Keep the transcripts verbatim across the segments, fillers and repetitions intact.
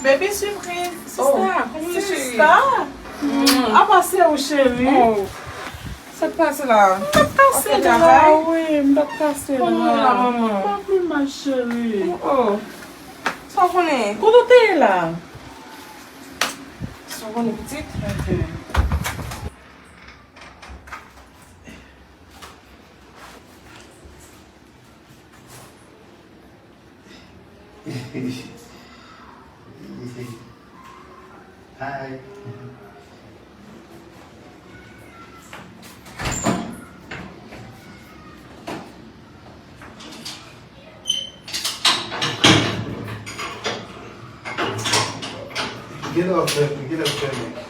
Baby sipriz. Sista, kòman w ye, cheri? Sista. Apa se ou, cheri? Oh. Sa k pase la? M t ap kase la. Wi, m t ap kase la. Kòman w ye la, manman? M pa pi mal, cheri. Oh. Sa w konnen? Kote w te ye la? Sa w konnen, pitit? Hi. Get off the, get off the.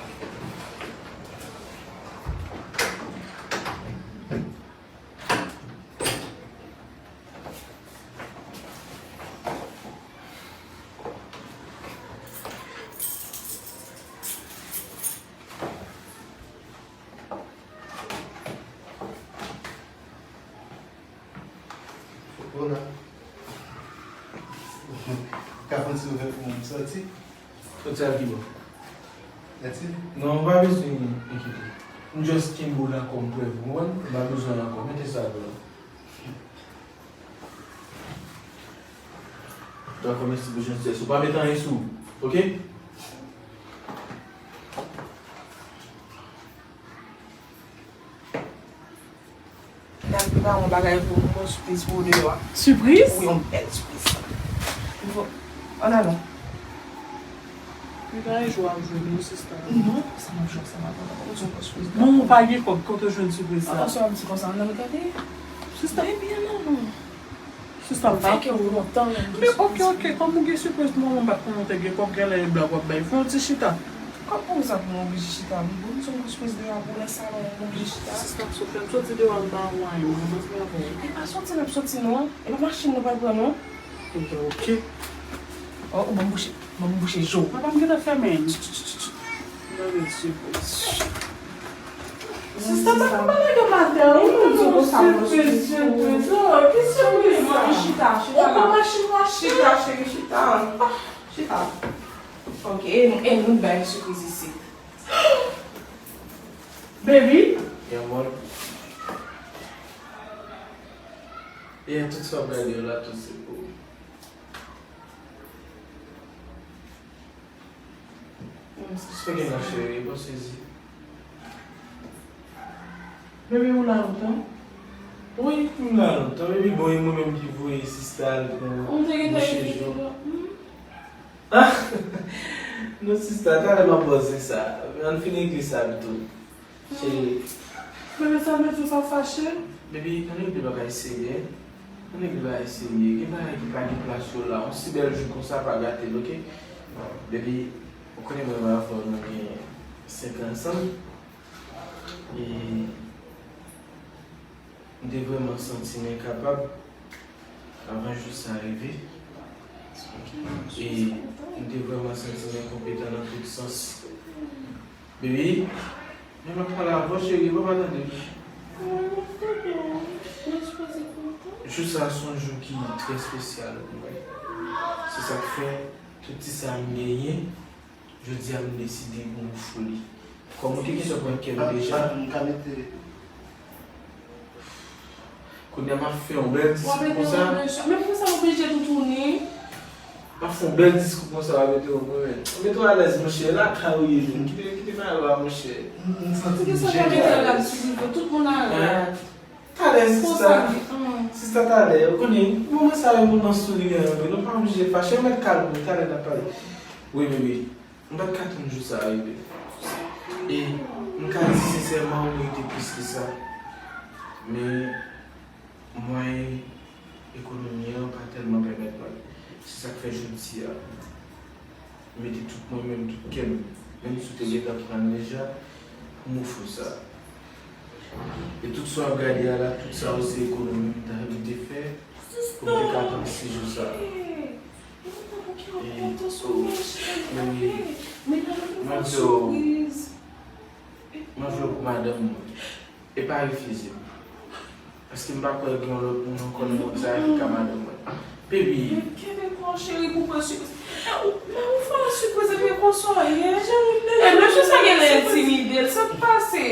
Hola. Ka fè yon ti ouvè pou mwen, m sòti. Sòti al ki bò? Mèsi. Non, ou pa bezwen enkyete. M just kenbe w la kòm prèv, ou konprann? M pa bezwen l ankò. Mete sa pou ou. Dakò, mèsi pou jantiyès ou. Pa met anyen sou ou, oke? N ap prepare yon bagay pou, yon sipriz pou ou deyò a. Sipriz? Wi, yon bèl sipriz. An avan. Li pa yon jou ap jwenn ou, sista. Non, sa m ap jwe ansanm avè w. Ou di yon gwo sipriz. Manman w pa gen kòb, kote w jwenn sipriz sa? Atansyon, ap di konsa, ann al gade. Sista. Byen, non, non. Sista, m pa. Fè kè w lontan, lè m gen sipriz. Men, oke, oke, kòm ou gen sipriz pou manman, m pa t konnen w te gen kòb, genlè e blag w ap bay. Fè yon ti chita. Kòm pou sa pou m oblije chita? M di yon gwo sipriz deyò a pou nan salon, m oblije chita. Sista, souple, m soti deyò a, m pa wè anyen, m kòmanse avè w. E pa soti n ap soti, non. E pa machin nou pral pran, non. Oke, oke. Oh, ou ban m bouche. Ban m bouche je w. Papa m gentan fèmen. Gade ti bòs. Sista, pa, pa lage m atè, wi. Mwen di konsa, mwen sipriz, sipriz. Oh, ki sipriz sa? Chita, chita la. Chita, cheri, chita. Chita. Ok, e nou, e nou bay sipriz isit. Baby? Yeah, man. Yeah, tout sa w gade yo la, tout se pou ou. Sa gen la, cheri, pa sezi. Bebe, ou la lontan? Wi, m la lontan. Bebe, bon, e mwen menm ki voye sista al pran bouche je w. Ah! Non, sista, talè m ap bòze sa. Ann fin regle sa pito. Cheri. Bebe, sa vle di w sa fache? Bebe, ann regle bagay serye. Ann regle bagay serye. Gen bagay ki pa gen plas yo la. Yon si bèl jou konsa, pa gate l, oke? Bebe, ou konnen mwen menm avè w, nou gen senk an ansanm. E m te vrèman santi m enkapab avan jou sa rive. E m te vrèman santi m enkonpetan nan tout sans. Bebe, men m ap pale avè w, cheri, papa tande. Jou sa a se yon jou ki trè espesyal pou mwen. Se sa k fè tout ti sa a m genyen, jodi a m deside pou m ofri w li. Kòm ou te gentan pran kè m deja. Kounye a m ap fè yon bèl diskou konsa. Men poukisa w oblije toutouni? M ap fè yon bèl diskou konsa, w ap mete w, mwen menm. Mete w alèz, monchè. Lakay ou ye menm. Kite, kite bagay la, monchè. M santi m jene. Tout moun alèz. Talè, sista. Sista, talè. Ou konnen, moman sa yo, moman souri an, nou pa oblije fache. Ou mèt kalme w, talè n ap pale. Wi, bebe. M pa t ka tann jou sa a rive. E m ka di sensèman, ou merite plis ke sa. Men, mwayen ekonomi an pa tèlman pèmèt mwen. Se sa k fè jodi a, m mete tout mwen menm, tout kè m, menm si w te gentan pran l deja, pou m ofri w sa. E tout sa w ap gade a la, tout sa yo se ekonomi m ta, m te fè pou m te ka tann si jou sa. E, oh, men, m ap di w, m ap di w pou madanm mwen. E pa refize m. Paske m pa kwè gen yon lòt moun ankò nan mond sa a ki ka madanm mwen. Baby. Men kenbe kò w, cheri, pou pran sipriz. E, ou, men ou fè yon sipriz. E mesye sa genlè entimide l, sa k pase?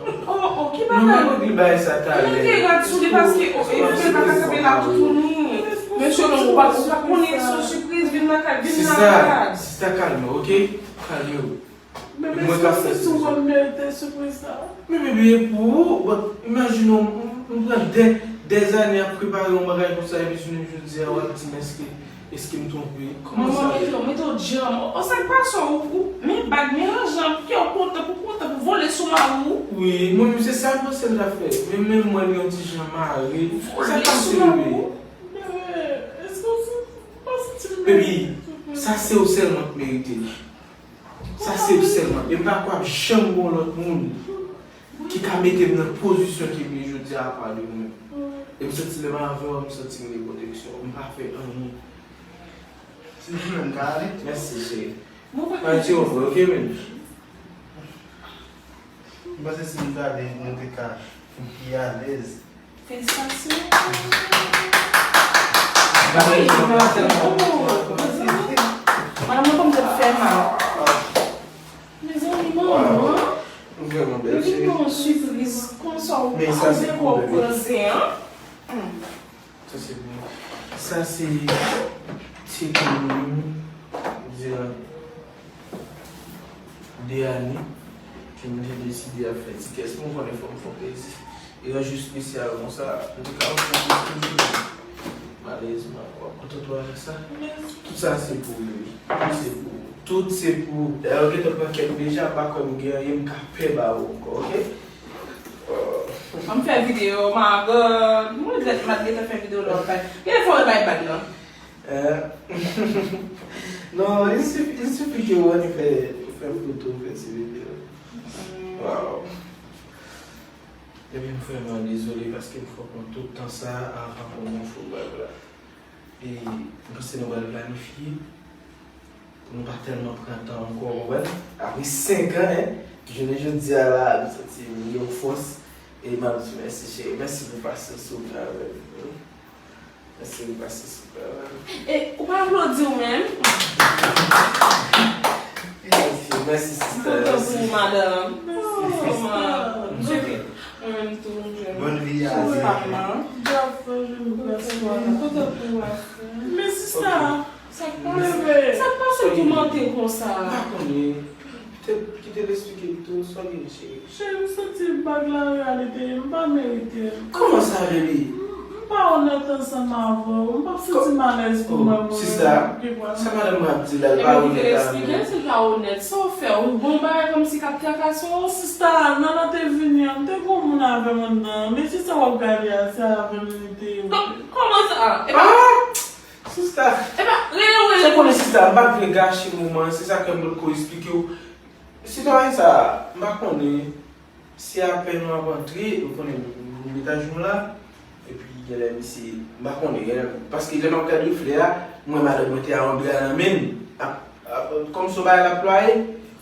Oh, oh, ki bagay? Nou regle bagay sa talè. Mete rad sou li paske, oh, e frè pa ka kanpe la toutouni. Mesye, non, ou pa, ou pa konnen se yon sipriz, vin nan kay, vin nan kay. Sista, sista, kalme w, oke? Kalme w. Bebe, mwen ka fè si w konn merite sipriz sa. Men bebe, e pou ou, bon, imajine w, m, m pran dè, dè zane ap prepare yon bagay konsa, epi jounen jodi a, w ap di m èske, èske m twonpe? Kòman sa ye? Manman, mete w, mete w djanm. O, sa k pase w, ou, men bag melanjan, kè w kontan pou kontan pou vole sou mari w. Wi, mwen menm se sa m panse l ta fè. Men, men mwen li yon ti jan mare. Sa k pase, bebe? Bebe, èske w santi, w pa santi l merite? Baby, sa se ou sèlman k merite l. Sa se ou sèlman. E m pa kwè ap janm gen yon lòt moun ki ka mete m nan pozisyon ke m ye jodi a apa de ou menm. E m santi lè m avè w, m santi m gen pwoteksyon. M pa fè anyen. Se li menm ka ale. Mèsi, cheri. Mwen pa di au revoir, oke, men. M panse si nou t ale, nou te ka pi alèz. Felisitasyon. Madanm mwen kòm tèt fè mal. Mezanmi, manman. Vrèman bèl, cheri. Li gen yon sipriz konsa, ou pa konnen kò w pran zen an. Sa se pou mwen. Sa se ti ekonomi m diran de ane ke m te deside ap fè ti kès mwen, ou konnen fò m fè w plezi. E yon jou espesyal konsa, m te ka ofri w toujou. Malerezman, w ap kontante w avèk sa. Tout sa se pou ou, baby. Tout se pou ou. Tout se pou ou. Dayè, ou gentan pran kè m deja, m pa kwè m gen anyen m ka pè ba ou ankò, oke? Ann fè videyo, my God. Mwen regrèt m pa t gentan fè videyo lòt bagay. Gen fò bay bag lan. Eh. Non, il suffit, il suffit ke w annik fè, fè foto, fè ti videyo. Wow. Ebyen, m vrèman dezole paske m fè w pran tout tan sa a avan pou mwen ofri w bag la. E m panse nou pral planifye pou nou pa tèlman pran tan ankò, ou konprann? Apre senk an, en, jounen jodi a la, m santi m gen yon fòs. E m ap di w mèsi, cheri. Mèsi pou pasyans ou gen avè m. Mèsi pou pasyans ou gen avè m. E, ou pa aplodi w menm? Mèsi, mèsi, sista. M kontan pou ou, madanm. Oh, man. Mwen menm tou, m jwenn. Bòn vi a. Chans pa m nan. Djòb fè jwenn gras mwen. M kontan pou ou, ma frè. Men sista, sa k pase? Sa k pase toumante w konsa? M pa konnen. Te, kite l esplike l tou, sa w gen, cheri? Cheri, m santi bag la reyalite, m pa merite l. Kòman sa, baby? M, m pa onèt ansanm avè w. M p ap santi m alèz pou mwen, mwen menm. Sista, sa madanm mwen ap di la, l pa onèt avè w. Ebyen, kite l esplike l, si l pa onèt. Sa w fè? Ou gon bagay kòmsi k ap trakase w? Sista, nan nan te vini an, m te gon moun avè m anndan. Men se sa w ap gade a, se avè m li te ye. Kò-, kòman sa? Epa, ah! Sista. Epa, rele w, rele w. Ou konnen sista, m pa t vle gache moman an, se sa k fè m potko esplike w. Sitwayen sa a, m pa konnen si apèn w ap antre, ou konnen nou, nou etaj nou la, epi genlè misye, m pa konnen, genlè, paske lè m ap gade reflè a, m wè madanm mwen te a yon dra nan men l, ap, ap, kòmsi yon bagay l ap plwaye,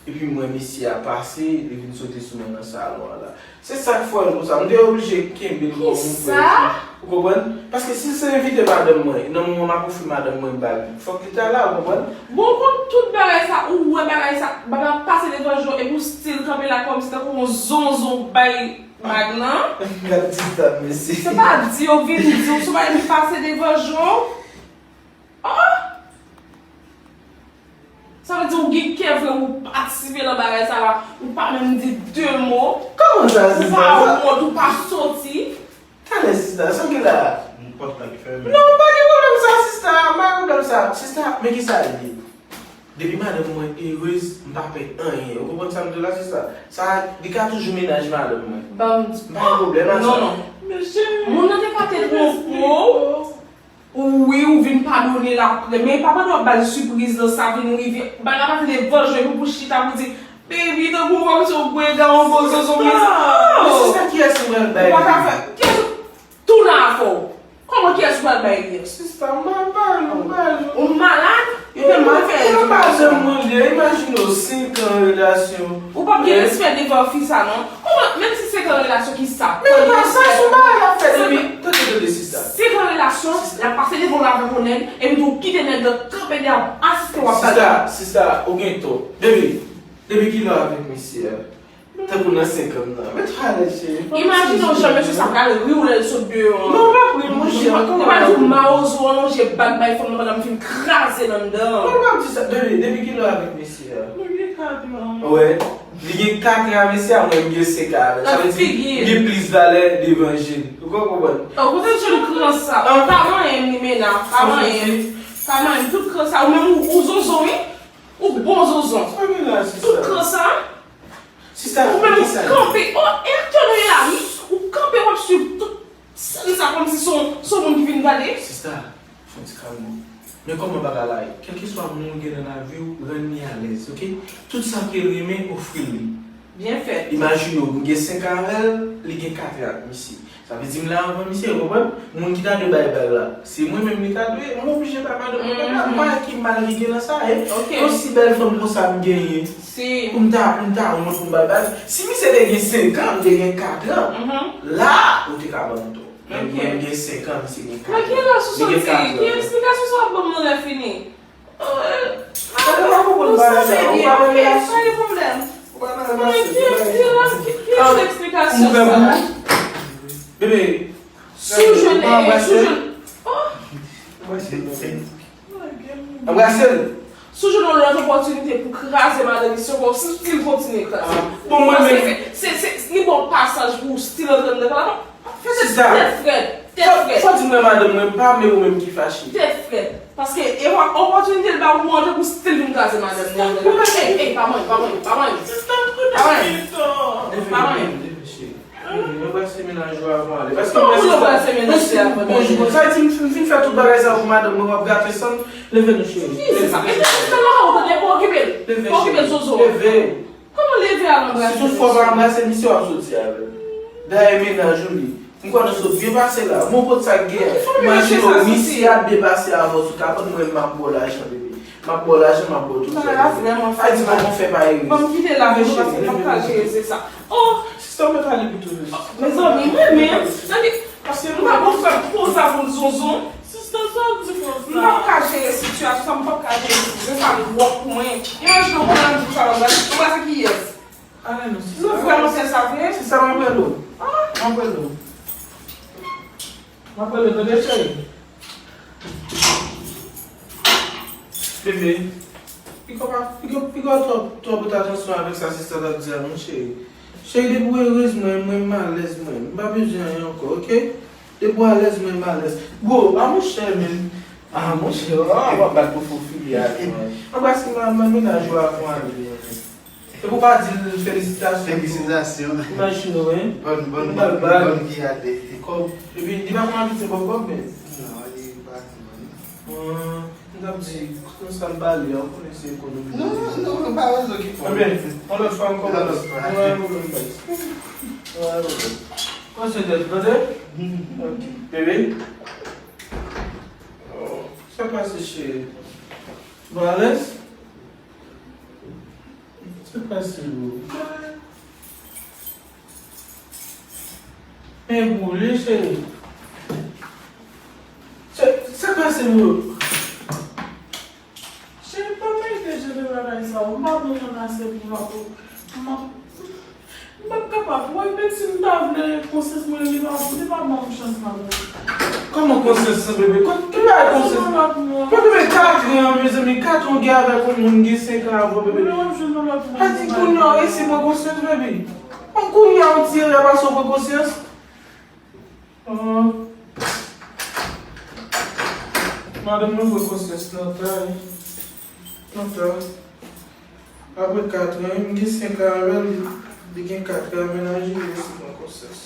epi m wè misye a pase, li vin sote sou mwen nan salon an la. Se sa k fè l konsa. M te oblije kenbe l kòm yon frè. Kisa? Ou konprann? Paske si l se envite madanm mwen, nan moman m ap ofri madanm mwen bag, fòk li ta la, ou konprann? Bon, ou konn tout bagay sa, ou wè bagay sa, bagay ap pase devan je w, epi w still kanpe la kòmsi tankou yon zonzon bay bag lan. Gad ti dam, mesye. Se pa di yo vin di w, se yon bagay ki pase devan je w. Oh! Sa vle di ou gen kè vre, ou patisipe nan bagay sa la, ou pa menm di de mo. Kòman sa, sista? Ou pa wont, ou pa soti. Talè, sista, sa w gen la? Yon pòt la ki fèmen. Non, pa gen pwoblèm sa, sista, pa gen pwoblèm sa. Sista, men kisa l ye? Depi madanm mwen erez, m pa pè anyen. Ou konprann sa m di w la, sista? Sa, li ka toujou mennaj madanm mwen. Ban m di. M pa gen pwoblèm ak sa. Non, non. Mesye, moun nan te ka te twonpe w. Wi, ou vin padone l apre, men pa pandan w ap ba l sipriz lan, sa vin rive, bagay la pase devan je w, epi pou chita pou di, baby, tankou kòmsi w gwega yon gwo zozo, men sa. Men sista, kiyès ou pral bay li? Ou pa ka fè, kiyès ou, tounen afè w. Kòman kiyès ou pral bay li an? Sista, m pa bay li, m bay li. Ou malad? Yo te mal fè. Ou pa janm mande, imajine w, senk an relasyon. Ou p ap gen respè devan fi sa, non. Menm si se gran relasyon ki sa. Men pa sa, se yon bagay l ap fè depi. Tande, tande, sista. Si gran relasyon, l ap pase devan w avèk yon nèg, epi tou w kite nèg la kanpe dèyè w ap asiste w ap pale. Sista, sista, ou gen tò. Depi, depi kilè w avèk mesye a? Tankou nan senk an nan. Mete w alèz, cheri. Imajine w jan mesye sa pral ri w lè l sot deyò an. Non, l p ap ri, monchè. Li pral di w mawozo an lonje bag bay fanm nan pandan m fin kraze l anndan. Non, l p ap di sa. Depi, depi kilè w avèk mesye a? Nou gen kat an. Wè. Li gen kat an avè mesye a, mwen m gen senk an avè l. Sa vle di, m gen plis valè devan je l. Ou konprann? Ou konprann jan l kran sa? Pa manyen m, Limena. Pa manyen m. Pa manyen m. Tout kran sa. Ou menm, ou, ou zonzon, wi. Ou bon zonzon. Tout kran sa. Ou menm, ou kanpe. Oh, e aktè nou ye la, wi. Ou kanpe, w ap swiv tout sèn sa kòmsi se yon, se yon moun ki vin gade. Sista, fè yon ti kalm ou. Men kòman bagay la ye? Kèlkeswa moun ou gen nan lavi w, rann li alèz, oke? Tout sa ke l renmen, ofri l li. Byen fèt. Imajine w, m gen senk an avè l, li gen kat an ak misye. Sa vle di m la anvan misye, ou konprann? Moun ki ta dwe bay bag la, se mwen menm li ta dwe, m oblije bay madanm mwen bag la. M pa wè ki mal ki gen nan sa, e. Yon si bèl fanm konsa m genyen. Pou m ta, pou m ta wont pou m bay bag. Si misye te gen senk an, m te gen kat an, la, ou te ka ban m tò. Men mwen m gen senk an, misye gen kat an. Misye gen kat an. Ki esplikasyon sa w ap ban m nan lè fini? Ou pa renmen l. Ou pa renmen l. Ki, ki, ki, ki lòt eksplikasyon sa? Bebe, si w jwenn, si w jwenn, oh. Anbrase l. Si w jwenn yon lòt opòtinite pou kraze madanm misye, w still kontinye kraze. Bon, mwen menm. Se, se, se, li ba w pasaj pou w still antre anndan kay la. Fè tèt frèt, tèt frèt. Fò di mwen madanm mwen pa, men ou menm ki fache. Tèt frèt. Paske e opòtinite l ba ou antre pou still vin kraze madanm li anndan. Ey, ey, pa manyen, pa manyen, pa manyen. Pa manyen. Pa manyen. Leve, leve, cheri. Leve, anbrase mennaj ou avan ale. Paske mwen se sa. Bon, bon, sa di m fin, fin fè tout bagay sa pou madanm mwen, w ap gate san. Leve non, cheri. Ki se sa? Leve. Mete respè lakay ou tande, pa okipe l. Leve, cheri. Pa okipe l, zozo. Leve. Kòman leve al anbrase misye? Si tout fwa w pa anbrase misye, w ap soti avè l. Dayè mennaj ou li. M kwè nou sot byen pase la. Bon, kot sa k gen? Imajine w, misye ap depase avè w sou kabann, mwen m ap ba w lajan, bebe. M ap ba w lajan, m ap ba w tout sa. Bagay la vrèman fè m mal. Ay, di kòman fè pa ere. Ban m kite la, bebe, paske m p ap ka jere se sa. Oh! Sista, w mèt ale pito, bebe. Mezanmi, mwen menm, tande, paske m pa bon fè m konsa pou m zonzon. Sista, sa w di konsa? M p ap ka jere sitiyasyon sa, m p ap ka jere sitiyasyon sa, li wòk pou mwen. Imajine w konn ap di m sa, w ap gade, w pase kiyès? Ale non, sista. Nou vrèman fè sa vre? Sista, m ap rele w. Ah. M ap rele w. M ap rele w, tande, cheri. Bebe, piko pa, piko, piko twòp, twòp pote atansyon avèk sa sista t ap di a, non, cheri. Cheri, depi w erez mwen, mwen m alèz mwen. M pa bezwen anyen ankò, oke? Depi w alèz, mwen m alèz. Bro, a monchè, men. A monchè, oh, w ap bat pou fofile avè mwen. Anbrase m nan mennaj ou avan ale. Epi w pa di l felisitasyon. Felisitasyon. Imajine w, hein. Bonn, bonn, bonn, bonn ki ate. E kòb. Epi, li pa konn abitye ba w kòb, men. Non, li pa konn. Ah, m t ap di, konsa m pale a, ou konnen se ekonomi. Non, non, non, pa rezon ki fò. Ebyen, yon lòt fwa ankò, pa gen pwoblèm, guys. Pa gen pwoblèm. Pran swen tèt ou, tande? Ok. Bebe? Oh, sa k pase, cheri? Ou alèz? Sa k pase, bro? Men boule, cheri. Sa, sa k pase, bro? Cheri, pa merite jere bagay sa, ou pa bon moun ase pou m ap, pou m ap, m p ap kapab. Woy, menm si m ta vle, konsyans mwen, li pa, li pa ban m chans, madanm. Kòman konsyans lan, bebe? Kot, ki bagay konsyans? Mwen, bebe, katran, mezanmi, katran w gen avèk yon moun, gen senk an avè w, bebe. Mwen, w ap jwenn yon lòt moun. Sa di kounye a w resi pran konsyans, bebe. Bon, kounye a w ti erè pase w pran konsyans. Ah. Madanm mwen pran konsyans nan ta, wi. Nan ta. Apre katran, m gen senk an avè l, li gen katran, mennaj li resi pran konsyans.